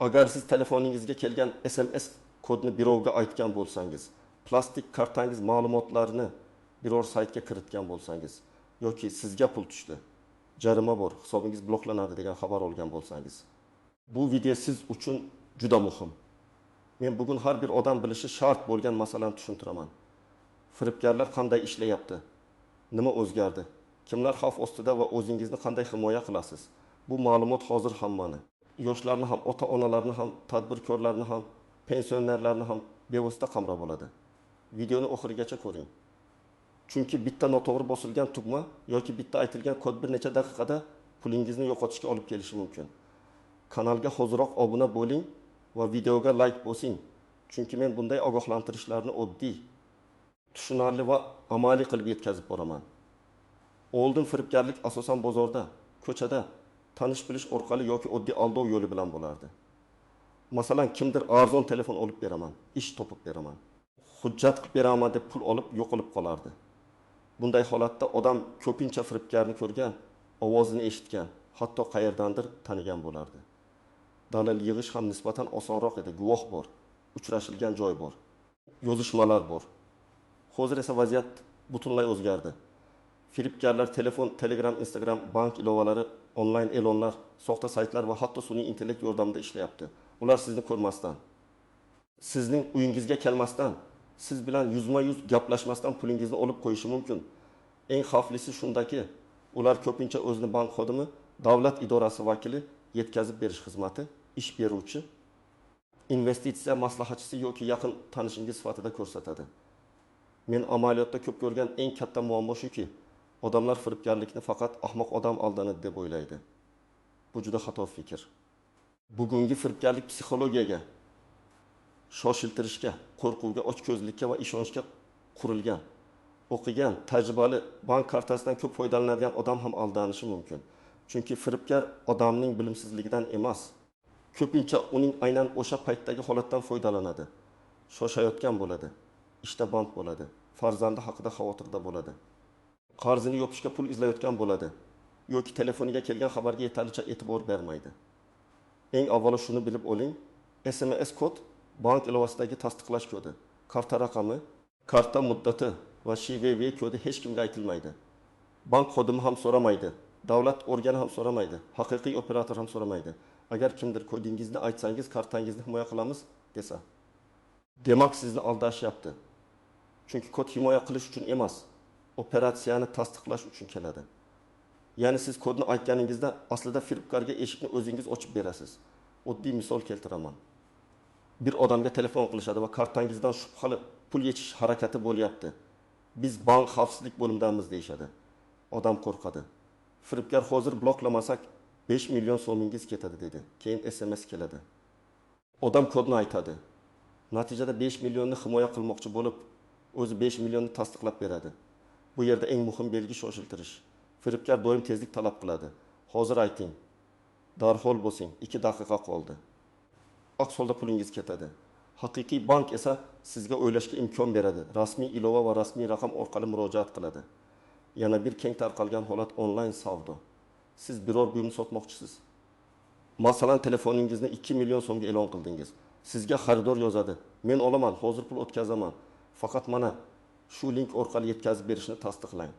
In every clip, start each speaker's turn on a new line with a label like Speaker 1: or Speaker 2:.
Speaker 1: Agar siz telefoningizga kelgan SMS kodni birovga aytgan bo'lsangiz, plastik kartangiz ma'lumotlarini biror saytga kiritgan bo'lsangiz yoki sizga pul tushdi, jarima bor, hisobingiz bloklanadi degan xabar olgan bo'lsangiz, bu video siz uchun juda muhim. Men bugun har bir odam bilishi shart bo'lgan masalani tushuntiraman. Firibgarlar qanday ishlayapti? Nima o'zgardi? Kimlar xavf ostida va o'zingizni qanday himoya qilasiz? Bu ma'lumot hozir hammani, yoshlarni ham, ota-onalarni ham, tadbirkorlarni ham, pensionerlarni ham bevosita qamrab oladi. Videoni oxirigacha ko'ring. Chunki bitta noto'g'ri bosilgan tugma yoki bitta aytilgan kod bir necha daqiqada pulingizni yo'qotishga olib kelishi mumkin. Kanalga hoziroq obuna bo'ling va videoga like bosing. Chunki men bunday ogohlantirishlarni oddiy, tushunarli va amaliy qilib yetkazib boraman. Oldin firibgarlik asosan bozorda, ko'chada, tanish bilish orqali yoki oddiy aldov yo'li bilan bo'lardi. Masalan, kimdir arzon telefon olib beraman, ish topib beraman, hujjat qilib beraman deb pul olib yo'qolib qolardi. Bunday holatda odam ko'pincha firibgarni ko'rgan, ovozini eshitgan, hatto qayerdandir tanigan bo'lardi. Dalil yig'ish ham nisbatan osonroq edi. Guvoh bor, uchrashilgan joy bor, yozishmalar bor. Hozir esa vaziyat butunlay o'zgardi. Firibgarlar telefon, Telegram, Instagram, bank ilovalari, onlayn e'lonlar, soxta saytlar va hatto sun'iy intellekt yordamida ishlayapti. Ular sizni ko'rmasdan, sizning uyingizga kelmasdan, siz bilan yuzma-yuz gaplashmasdan pulingizni olib qo'yishi mumkin. Eng xavflisi shundaki, ular ko'pincha o'zini bank xodimi, davlat idorasi vakili, yetkazib berish xizmati, ish beruvchi, investitsiya maslahatchisi yoki yaqin tanishingiz sifatida ko'rsatadi. Men amaliyotda ko'p ko'rgan eng katta muammo shuki, odamlar firibgarlikni faqat ahmoq odam aldanadi deb o'ylaydi. Bu juda xato fikr. Bugungi firibgarlik psixologiyaga, shoshiltirishga, qo'rquvga, ochko'zlikka va ishonchga qurilgan. O'qigan, tajribali, bank kartasidan ko'p foydalanadigan odam ham aldanishi mumkin. Chunki firibgar odamning bilimsizligidan emas, ko'pincha uning aynan o'sha paytdagi holatdan foydalanadi. Shoshayotgan bo'ladi, ishda band bo'ladi, farzandi haqida xavotirda bo'ladi, qarzini yopishga pul izlayotgan bo'ladi yoki telefoniga kelgan xabarga yetarlicha e'tibor bermaydi. Eng avvalo shuni bilib oling, SMS kod bank ilovasidagi tasdiqlash kodi, karta raqami, karta muddati va CVV kodi hech kimga aytilmaydi. Bank xodimi ham so'ramaydi, davlat organi ham so'ramaydi, haqiqiy operator ham so'ramaydi. Agar kimdir kodingizni aytsangiz, kartangizni himoya qilamiz desa, demak sizni aldashyapti. Chunki kod himoya qilish uchun emas, operatsiyani tasdiqlash uchun keladi. Ya'ni siz kodni aytganingizda aslida firibgarga eshikni o'zingiz ochib berasiz. Oddiy misol keltiraman. Bir odamga telefon qilishadi va kartangizdan shubhali pul yechish harakati bo'lyapti. Biz bank xavfsizlik bo'limidamiz deyishadi. Odam qo'rqadi. Firibgar hozir bloklamasak 5 million so'mingiz ketadi dedi. Keyin SMS keladi. Odam kodni aytadi. Natijada 5 millionni himoya qilmoqchi bo'lib, o'zi 5 millionni tasdiqlab beradi. Bu yerda eng muhim belgi shoshiltirish. Firibgar doim tezlik talab qiladi. Hozir ayting. Darhol bosing. 2 daqiqa qoldi. Aks holda pulingiz ketadi. Haqiqiy bank esa sizga o'ylashga imkon beradi. Rasmiy ilova va rasmiy raqam orqali murojaat qiladi. Yana bir keng tarqalgan holat onlayn savdo. Siz biror buyumni sotmoqchisiz. Masalan, telefoningizni 2 million so'mga e'lon qildingiz. Sizga xaridor yozadi. Men olaman, hozir pul o'tkazaman. Faqat mana shu link orqali yetkazib berishni tasdiqlang.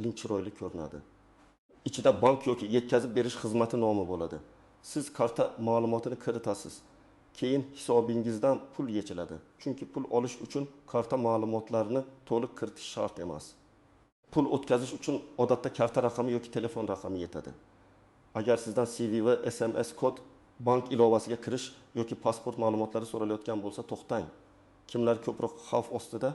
Speaker 1: Link chiroyli ko'rinadi. Ichida bank yoki yetkazib berish xizmati nomi bo'ladi. Siz karta ma'lumotini kiritasiz. Keyin hisobingizdan pul yechiladi. Chunki pul olish uchun karta ma'lumotlarini to'liq kiritish shart emas. Pul o'tkazish uchun odatda karta raqami yoki telefon raqami yetadi. Agar sizdan CVV, SMS kod, bank ilovasiga kirish yoki pasport ma'lumotlari so'ralayotgan bo'lsa, to'xtang. Kimlar ko'proq xavf ostida?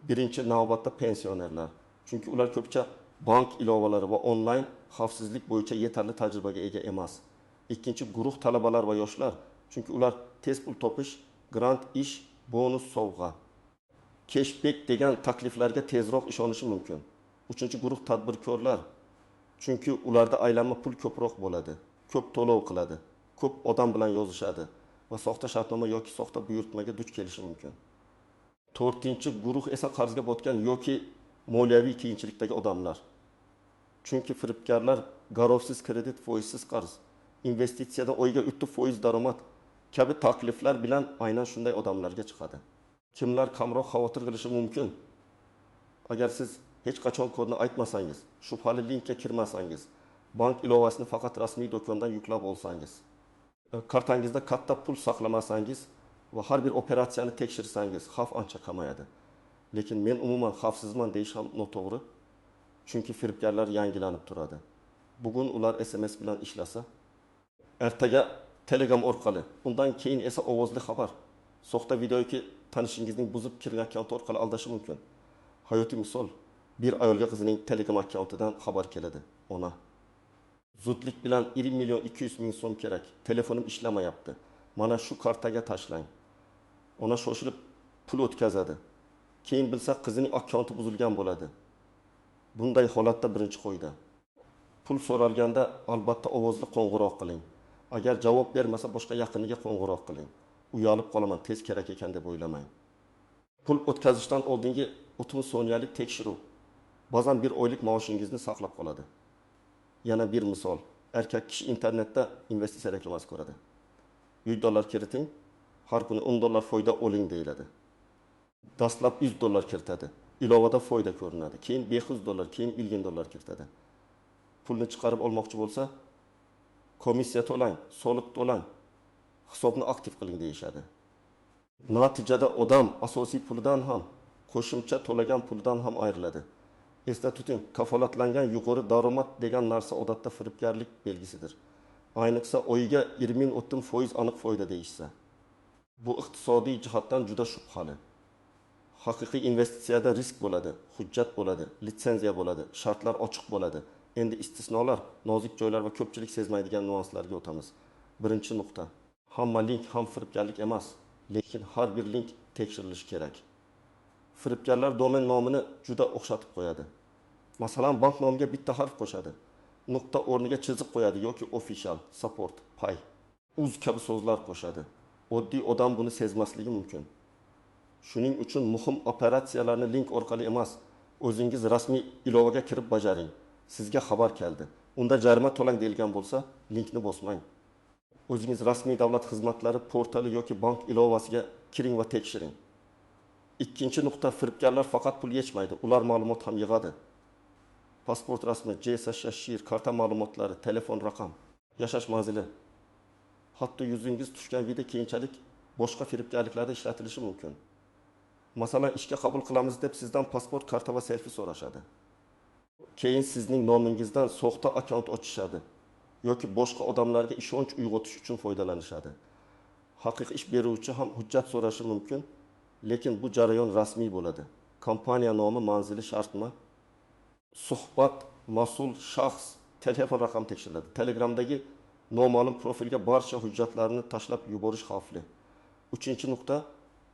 Speaker 1: Birinchi navbatda pensionerlar. Chunki ular ko'pincha bank ilovalari va onlayn xavfsizlik bo'yicha yetarli tajribaga ega emas. Ikkinchi guruh talabalar va yoshlar. Chunki ular tez pul topish, grant, ish, bonus, sovg'a, cashback degan takliflarga tezroq ishonishi mumkin. Uchinchi guruh tadbirkorlar. Chunki ularda aylanma pul ko'proq bo'ladi, ko'p to'lov qiladi, ko'p odam bilan yozishadi va soxta shartnoma yoki soxta buyurtmaga duch kelishi mumkin. To'rtinchi guruh esa qarzga botgan yoki moliyaviy qiyinchilikdagi odamlar. Chunki firibgarlar garovsiz kredit, foizsiz qarz Investitsiyadan oyiga 3% daromad kabi takliflar bilan aynan shunday odamlarga chiqadi. Kimlar kamroq xavotir qilishi mumkin? Agar siz hech qachon kodni aytmasangiz, shubhali linkka kirmasangiz, bank ilovasini faqat rasmiy do'kondan yuklab olsangiz, kartangizda katta pul saqlamasangiz va har bir operatsiyani tekshirsangiz, xavf ancha kamayadi. Lekin men umuman xavfsizman deyish ham noto'g'ri, chunki firibgarlar yangilanib turadi. Bugun ular SMS bilan ishlasa, ertaga Telegram orqali, undan keyin esa ovozli xabar, soxta video yoki tanishingizning buzib kirgan akkaunti orqali aldashi mumkin. Hayotiy misol: bir ayolga qizining Telegram akkauntidan xabar keladi. Ona, zudlik bilan 1 million 200 ming so'm kerak, telefonim ishlamayapti, mana shu kartaga tashlang. Ona shoshilib pul o'tkazadi. Keyin bilsa, qizining akkaunti buzilgan bo'ladi. Bunday holatda birinchi qoida: pul so'ralganda albatta ovozli qo'ng'iroq qiling. Agar javob bermasa, boshqa yaqiniga qo'ng'iroq qiling. Uyalib qolaman, tez kerak ekan deb o'ylamang. Pul o'tkazishdan oldingi 30 soniyalik tekshiruv ba'zan bir oylik maoshingizni saqlab qoladi. Yana bir misol: erkak kishi internetda investitsiya reklamasi ko'radi. $100 kiriting, har kuni $10 foyda oling deyiladi. Dastlab $100 kiritadi, ilovada foyda ko'rinadi. Keyin $500, keyin $1 kiritadi. Pulni chiqarib olmoqchi bo'lsa, komissiya to'lang, soliq to'lang, hisobni aktiv qiling deyishadi. Natijada odam asosiy pulidan ham, qo'shimcha to'lagan pulidan ham ayriladi. Esda tuting, kafolatlangan yuqori daromad degan narsa odatda firibgarlik belgisidir. Ayniqsa oyiga 20-30% aniq foyda deyishsa. Bu iqtisodiy jihatdan juda shubhali. Haqiqiy investitsiyada risk bo'ladi, hujjat bo'ladi, litsenziya bo'ladi, shartlar ochiq bo'ladi. Endi istisnolar, nozik joylar va ko'pchilik sezmaydigan nyuanslarga o'tamiz. Birinchi nuqta: hamma link ham firibgarlik emas, lekin har bir link tekshirilishi kerak. Firibgarlar domen nomini juda o'xshatib qo'yadi. Masalan, bank nomiga bitta harf qo'shadi, nuqta o'rniga chiziq qo'yadi yoki official, support, pay, uz kabi so'zlar qo'shadi. Oddiy odam buni sezmasligi mumkin. Shuning uchun muhim operatsiyalarni link orqali emas, o'zingiz rasmiy ilovaga kirib bajaring. Sizga xabar keldi, unda jarima to'lang deyilgan bo'lsa, linkni bosmang. O'zingiz rasmiy davlat xizmatlari portali yoki bank ilovasiga kiring va tekshiring. Ikkinchi nuqta: firibgarlar faqat pul yechmaydi, ular ma'lumot ham yig'adi. Pasport rasmi, JSSh, karta ma'lumotlari, telefon raqam, yashash manzili. Hatto yuzingiz tushgan video keyinchalik boshqa firibgarliklarda ishlatilishi mumkin. Masalan, ishga qabul qilamiz deb sizdan pasport, karta va selfi so'rashadi. Keyin sizning nomingizdan soxta akkaunt ochishadi yoki boshqa odamlarga ishonch uyg'otish uchun foydalanishadi. Haqiqiy ish beruvchi ham hujjat so'rashi mumkin, lekin bu jarayon rasmiy bo'ladi. Kompaniya nomi, manzili, shartmi, suhbat, mas'ul shaxs, telefon raqami tekshiriladi. Telegramdagi noma'lum profilga barcha hujjatlarni tashlab yuborish xavfli. Uchinchi nuqta: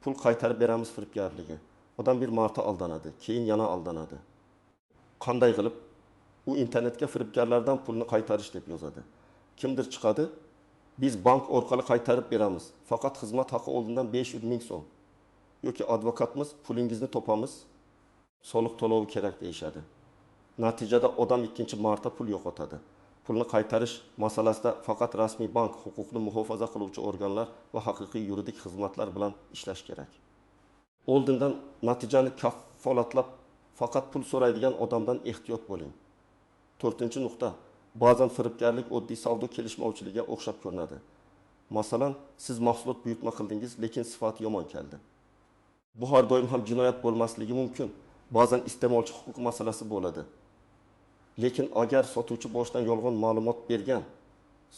Speaker 1: pul qaytarib beramiz firibgarligi. Odam bir marta aldanadi, keyin yana aldanadi. Qanday qilib? U internetga firibgarlardan pulni qaytarish deb yozadi. Kimdir chiqadi, biz bank orqali qaytarib beramiz, faqat xizmat haqi oldindan 500 ming so'm. Yoki advokatmiz, pulingizni topamiz, soliq to'lovi kerak deyishadi. Natijada odam ikkinchi marta pul yo'qotadi. Pulni qaytarish masalasida faqat rasmiy bank, huquqni muhofaza qiluvchi organlar va haqiqiy yuridik xizmatlar bilan ishlash kerak. Oldindan natijani kafolatlab faqat pul so'raydigan odamdan ehtiyot bo'ling. To'rtinchi nuqta: ba'zan firibgarlik oddiy savdo kelishmovchiligiga o'xshab ko'rinadi. Masalan, siz mahsulot buyurtma qildingiz, lekin sifati yomon keldi. Bu har doim ham jinoyat bo'lmasligi mumkin. Ba'zan iste'molchi huquqi masalasi bo'ladi. Lekin agar sotuvchi boshidan yolg'on ma'lumot bergan,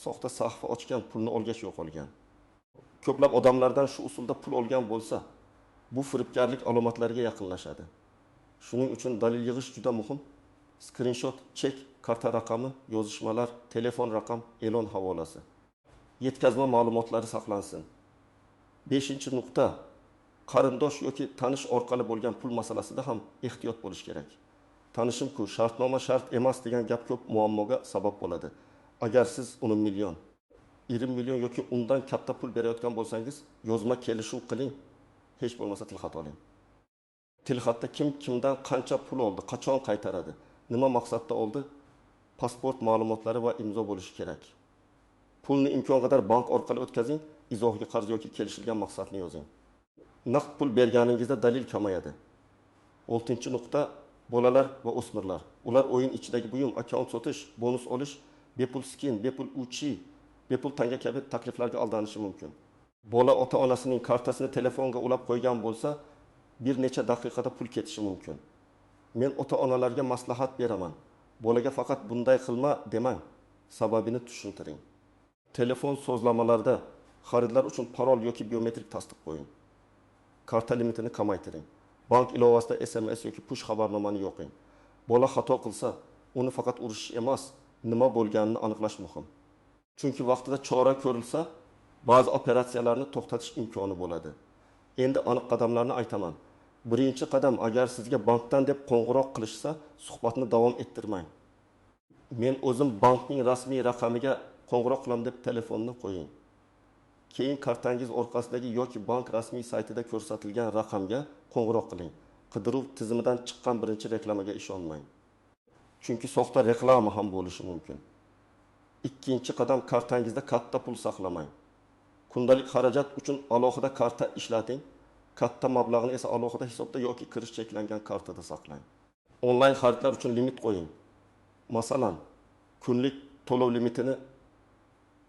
Speaker 1: soxta sahifa ochgan, pulni olgach yo'qolgan, ko'plab odamlardan shu usulda pul olgan bo'lsa, bu firibgarlik alomatlariga yaqinlashadi. Shuning uchun dalil yig'ish juda muhim. Skrinshot, chek, karta raqami, yozishmalar, telefon raqam, e'lon havolasi. Yetkazma ma'lumotlari saqlansin. Beshinchi nuqta: qarindosh yoki tanish orqali bo'lgan pul masalasida ham ehtiyot bo'lish kerak. Tanishim-ku, shartnoma shart emas degan gap ko'p muammoga sabab bo'ladi. Agar siz uni million, 20 million yoki undan katta pul berayotgan bo'lsangiz, yozma kelishuv qiling, hech bo'lmasa tilxat oling. Tilxatda kim kimdan qancha pul oldi, qachon qaytaradi, nima maqsadda oldi, pasport ma'lumotlari va imzo bo'lishi kerak. Pulni imkon qadar bank orqali o'tkazing, izohiga qarz yoki kelishilgan maqsadni yozing. Naqd pul berganingizda dalil kamayadi. Oltinchi nuqta: bolalar va o'smirlar. Ular o'yin ichidagi buyum, akkaunt sotish, bonus olish, bepul skin, bepul uchi, bepul tanga kabi takliflarga aldanishi mumkin. Bola ota onasining kartasini telefonga ulab qo'ygan bo'lsa, bir necha daqiqada pul ketishi mumkin. Men ota onalarga maslahat beraman: bolaga faqat bunday qilma demang, sababini tushuntiring. Telefon so'zlamalarida xaridlar uchun parol yoki biometrik tasdiq qo'ying. Karta limitini kamaytiring. Bank ilovasida SMS yoki push xabarnomani yoqing. Bola xato qilsa, uni faqat urishish emas, nima bo'lganini aniqlash muhim. Chunki vaqtida chora ko'rilsa, ba'zi operatsiyalarni to'xtatish imkoni bo'ladi. Endi aniq qadamlarni aytaman. Birinchi qadam: agar sizga bankdan deb qo'ng'iroq qilishsa, suhbatni davom ettirmang. Men o'zim bankning rasmiy raqamiga qo'ng'iroq qilaman deb telefonni qo'ying. Keyin kartangiz orqasidagi yoki bank rasmiy saytida ko'rsatilgan raqamga qo'ng'iroq qiling. Qidiruv tizimidan chiqqan birinchi reklamaga ishonmang. Chunki soxta reklama ham bo'lishi mumkin. Ikkinchi qadam: kartangizda katta pul saqlamang. Kundalik xarajat uchun alohida karta ishlating. Katta mablag'ni esa alohida hisobda yoki kirish cheklangan kartada saqlang. Onlayn xaridlar uchun limit qo'ying. Masalan, kunlik to'lov limitini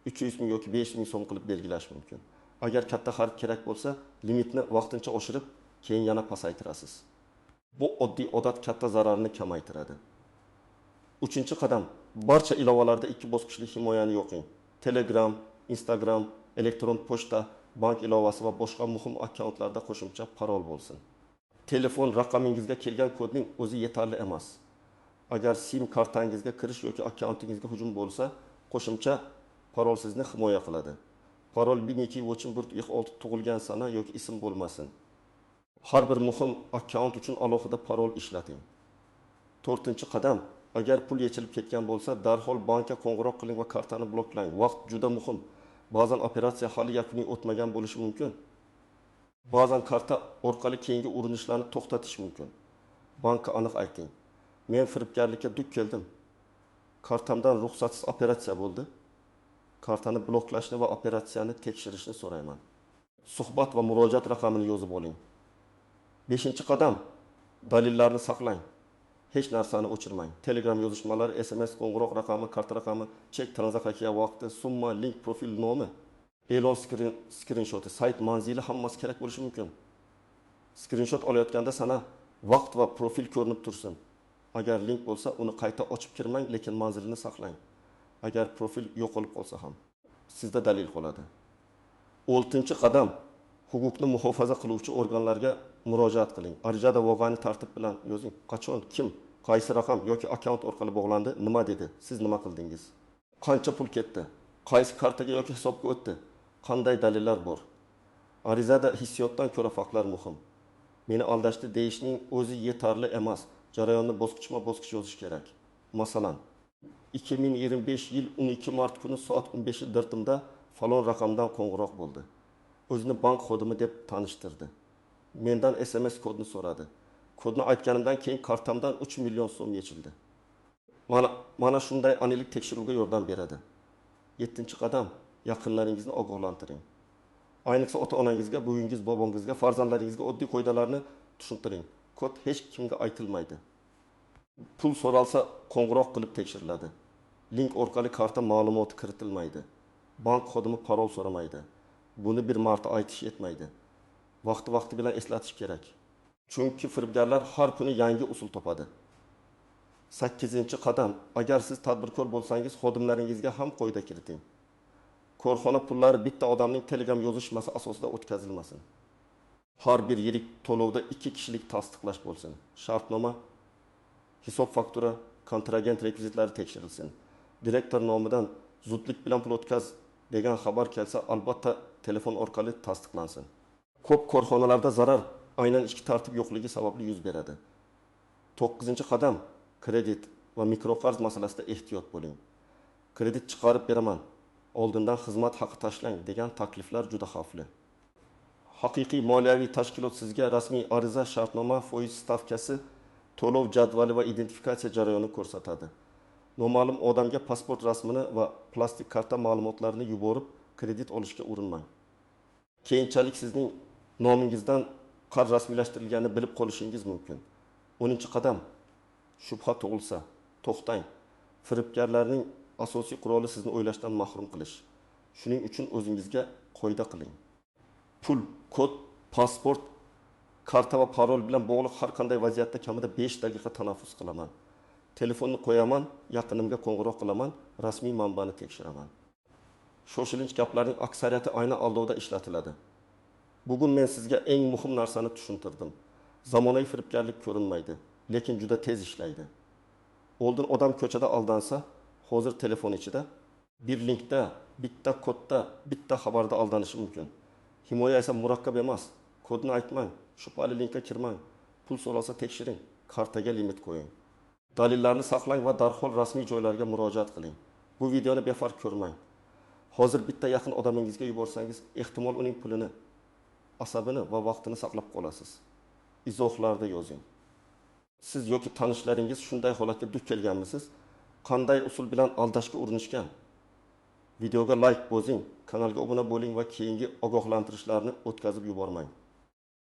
Speaker 1: 300 ming yoki 5 ming so'm qilib belgilash mumkin. Agar katta xarid kerak bo'lsa, limitni vaqtincha oshirib, keyin yana pasaytirasiz. Bu oddiy odat katta zararni kamaytiradi. Uchinchi qadam: barcha ilovalarda ikki bosqichli himoyani yoqing. Telegram, Instagram, elektron pochta, bank ilovasi va boshqa muhim akkauntlarda qo'shimcha parol bo'lsin. Telefon raqamingizga kelgan kodning o'zi yetarli emas. Agar SIM kartangizga kirish yoki akkauntingizga hujum bo'lsa, qo'shimcha parol sizni himoya qiladi. Parol 1281 tug'ilgan sana yoki ism bo'lmasin. Har bir muhim akkaunt uchun alohida parol ishlating. To'rtinchi qadam: agar pul yechilib ketgan bo'lsa, darhol bankka qo'ng'iroq qiling va kartani bloklang. Vaqt juda muhim. Ba'zan operatsiya hali yakuniy o'tmagan bo'lishi mumkin. Ba'zan karta orqali keyingi urinishlarni to'xtatish mumkin. Bankka aniq ayting: men firibgarlikka duch keldim. Kartamdan ruxsatsiz operatsiya bo'ldi. Kartani bloklashni va operatsiyani tekshirishni so'rayman. Suhbat va murojaat raqamini yozib oling. Beshinchi qadam: dalillarni saqlang. Hech narsani o'chirmang. Telegram yozishmalari, SMS, qo'ng'iroq raqami, karta raqami, chek, tranzaksiya vaqti, summa, link, profil nomi, e'lon skrinshoti, sayt manzili hammasi kerak bo'lishi mumkin. Skrinshot olayotganda sana, vaqt va profil ko'rinib tursin. Agar link bo'lsa, uni qayta ochib kirmang, lekin manzilini saqlang. Agar profil yo'qolib qolsa ham sizda dalil qoladi. Oltinchi qadam: huquqni muhofaza qiluvchi organlarga murojaat qiling. Arizada voqeani tartib bilan yozing. Qachon, kim, qaysi raqam yoki akkaunt orqali bog'landi, nima dedi, siz nima qildingiz? Qancha pul ketdi? Qaysi kartaga yoki hisobga o'tdi? Qanday dalillar bor? Arizada hissiyotdan ko'ra faktlar muhim. Meni aldashdi deyishning o'zi yetarli emas. Jarayonni bosqichma-bosqich yozish kerak. Masalan, 2025 yil 12 mart kuni soat 15:40da falon raqamdan qo'ng'iroq bo'ldi. O'zini bank xodimi deb tanishtirdi. Mendan SMS kodni so'radi. Kodni aytganimdan keyin kartamdan 3 million so'm yechildi. Mana shunday aniqlik tekshiruvga yordam beradi. 7-qadam: yaqinlaringizni ogohlantiring. Ayniqsa ota-onangizga, buvingiz, bobongizga, farzandlaringizga oddiy qoidalarni tushuntiring. Kod hech kimga aytilmaydi. Pul so'ralsa qo'ng'iroq qilib tekshiriladi. Link orqali karta ma'lumoti kiritilmaydi. Bank xodimi parol so'ramaydi. Buni bir marta aytish yetmaydi. Vaqti-vaqti bilan eslatish kerak. Chunki firibgarlar har kuni yangi usul topadi. 8-qadam: agar siz tadbirkor bo'lsangiz, xodimlaringizga ham qoida kiriting. Korxona pullari bitta odamning Telegram yozishmasi asosida o'tkazilmasin. Har bir yirik to'lovda 2 kishilik tasdiqlash bo'lsin. Shartnoma, hisob faktura, kontragent rekvizitlari tekshirilsin. Direktor nomidan zudlik bilan pul o'tkaz degan xabar kelsa, albatta telefon orqali tasdiqlansin. Ko'p korxonalarda zarar aynan ichki tartib yo'qligi sababli yuz beradi. 9-qadam: kredit va mikroqarz masalasida ehtiyot bo'ling. Kredit chiqarib beraman, oldindan xizmat haqi tashlang degan takliflar juda xavfli. Haqiqiy moliyaviy tashkilot sizga rasmiy ariza, shartnoma, foiz stavkasi, to'lov jadvali va identifikatsiya jarayoni ko'rsatadi. Noma'lum odamga pasport rasmini va plastik karta ma'lumotlarini yuborib, kredit olishga urinmang. Keyinchalik sizning nomingizdan qarz rasmiylashtirilganini bilib qolishingiz mumkin. 10-qadam. Shubha tug'ilsa, to'xtang. Firibgarlarning asosiy quroli sizni o'ylashdan mahrum qilish. Shuning uchun o'zingizga qoida qiling. Pul, kod, pasport, karta va parol bilan bog'liq har qanday vaziyatda kamida 5 daqiqa tanaffus qilaman. Telefonni qo'yaman, yaqinimga qo'ng'iroq qilaman, rasmiy manbani tekshiraman. Shoshilinch gaplarning aksariyati aynan aldovda ishlatiladi. Bugun men sizga eng muhim narsani tushuntirdim. Zamonaviy firibgarlik ko'rinmaydi, lekin juda tez ishlaydi. Oldin odam ko'chada aldansa, hozir telefon ichida bir linkda, bitta kodda, bitta xabarda aldanishi mumkin. Himoya esa murakkab emas. Kodni aytmang, shubhali linkka kirmang, pul so'ralsa tekshiring, kartaga limit qo'ying. Dalillarni saqlang va darhol rasmiy joylarga murojaat qiling. Bu videoni befarq ko'rmang. Hozir bitta yaqin odamingizga yuborsangiz, ehtimol uning pulini, asabini va vaqtini saqlab qolasiz. Izohlarda yozing. Siz yoki tanishlaringiz shunday holatga duch kelganmisiz? Qanday usul bilan aldashga urinishgan? Videoga like bosing, kanalga obuna bo'ling va keyingi ogohlantirishlarni o'tkazib yubormang.